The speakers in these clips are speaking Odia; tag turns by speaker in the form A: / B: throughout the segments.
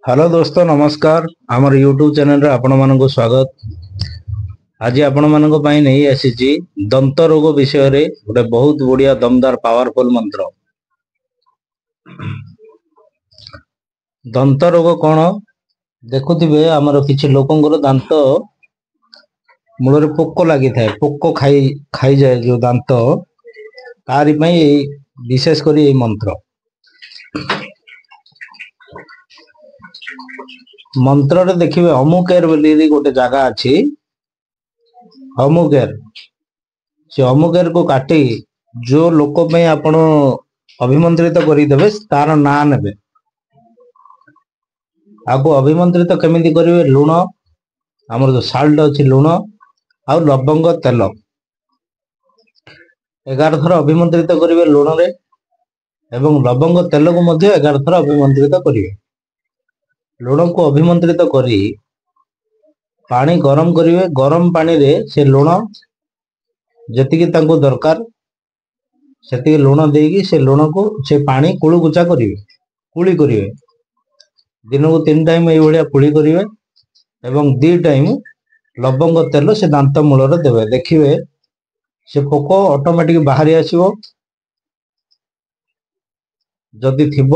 A: ହ୍ୟାଲୋ ଦୋସ୍ତ, ନମସ୍କାର। ଆମର ୟୁଟ୍ୟୁବ ଚ୍ୟାନେଲରେ ଆପଣମାନଙ୍କୁ ସ୍ୱାଗତ। ଆଜି ଆପଣମାନଙ୍କ ପାଇଁ ନେଇ ଆସିଛି ଦନ୍ତ ରୋଗ ବିଷୟରେ ଗୋଟେ ବହୁତ ବଢିଆ ଦମଦାର ପାୱାରଫୁଲ ମନ୍ତ୍ର। ଦନ୍ତ ରୋଗ କଣ ଦେଖୁଥିବେ, ଆମର କିଛି ଲୋକଙ୍କର ଦାନ୍ତ ମୂଳରେ ପୋକ ଲାଗିଥାଏ, ପୋକ ଖାଇ ଖାଇଯାଏ ଯୋଉ ଦାନ୍ତ, ତାରି ପାଇଁ ଏଇ ବିଶେଷ କରି ଏଇ ମନ୍ତ୍ର। ମନ୍ତ୍ରରେ ଦେଖିବେ ଅମୁକେର ବୋଲି ଗୋଟେ ଜାଗା ଅଛି, ଅମୁକେର। ସେ ଅମୁକେରକୁ କାଟି ଯୋଉ ଲୋକ ପାଇଁ ଆପଣ ଅଭିମନ୍ତ୍ରିତ କରିଦେବେ ତାର ନାଁ ନେବେ। ଆକୁ ଅଭିମନ୍ତ୍ରିତ କେମିତି କରିବେ? ଲୁଣ, ଆମର ଯୋଉ ସାଲ୍ଟ ଅଛି ଲୁଣ, ଆଉ ଲବଙ୍ଗ ତେଲ 11 ଥର ଅଭିମନ୍ତ୍ରିତ କରିବେ ଲୁଣରେ, ଏବଂ ଲବଙ୍ଗ ତେଲକୁ ମଧ୍ୟ 11 ଥର ଅଭିମନ୍ତ୍ରିତ କରିବେ। ଲୁଣକୁ ଅଭିମନ୍ତ୍ରିତ କରି ପାଣି ଗରମ କରିବେ। ଗରମ ପାଣିରେ ସେ ଲୁଣ ଯେତିକି ତାଙ୍କୁ ଦରକାର ସେତିକି ଲୁଣ ଦେଇକି ସେ ଲୁଣକୁ ସେ ପାଣି କୁଳୁକୁଚା କରିବେ, କୁଳି କରିବେ। ଦିନକୁ 3 ଟାଇମ ଏଇଭଳିଆ କୁଳି କରିବେ ଏବଂ 2 ଟାଇମ ଲବଙ୍ଗ ତେଲ ସେ ଦାନ୍ତ ମୂଳରେ ଦେବେ। ଦେଖିବେ ସେ ପୋକ ଅଟୋମେଟିକ ବାହାରି ଆସିବ ଯଦି ଥିବ,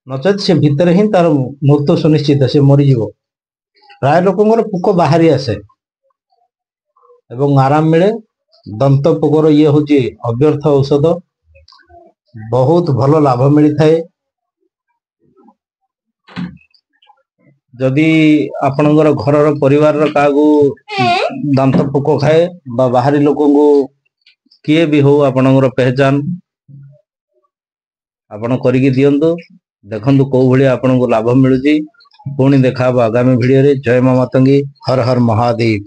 A: ନଚେତ ସେ ଭିତରେ ହିଁ ତାର ମୃତ୍ୟୁ ସୁନିଶ୍ଚିତ, ସେ ମରିଯିବ। ପ୍ରାୟ ଲୋକଙ୍କର ପୋକ ବାହାରି ଆସେ ଏବଂ ଆରାମ ମିଳେ। ଦନ୍ତ ପୋକର ଇଏ ହଉଛି ଅବ୍ୟର୍ଥ ଔଷଧ, ବହୁତ ଭଲ ଲାଭ ମିଳିଥାଏ। ଯଦି ଆପଣଙ୍କର ଘରର ପରିବାରର କାହାକୁ ଦାନ୍ତ ପୋକ ଖାଏ ବା ବାହାରି ଲୋକଙ୍କୁ କିଏ ବି ହଉ ଆପଣଙ୍କର ପେହଚାନ, ଆପଣ କରିକି ଦିଅନ୍ତୁ। ଦେଖନ୍ତୁ କୋଉ ଭଳିଆ ଆପଣଙ୍କୁ ଲାଭ ମିଳୁଛି। ପୁଣି ଦେଖା ହବ ଆଗାମୀ ଭିଡିଓରେ। ଜୟ ମା ମାତଙ୍ଗୀ, ହର ହର ମହାଦେବ।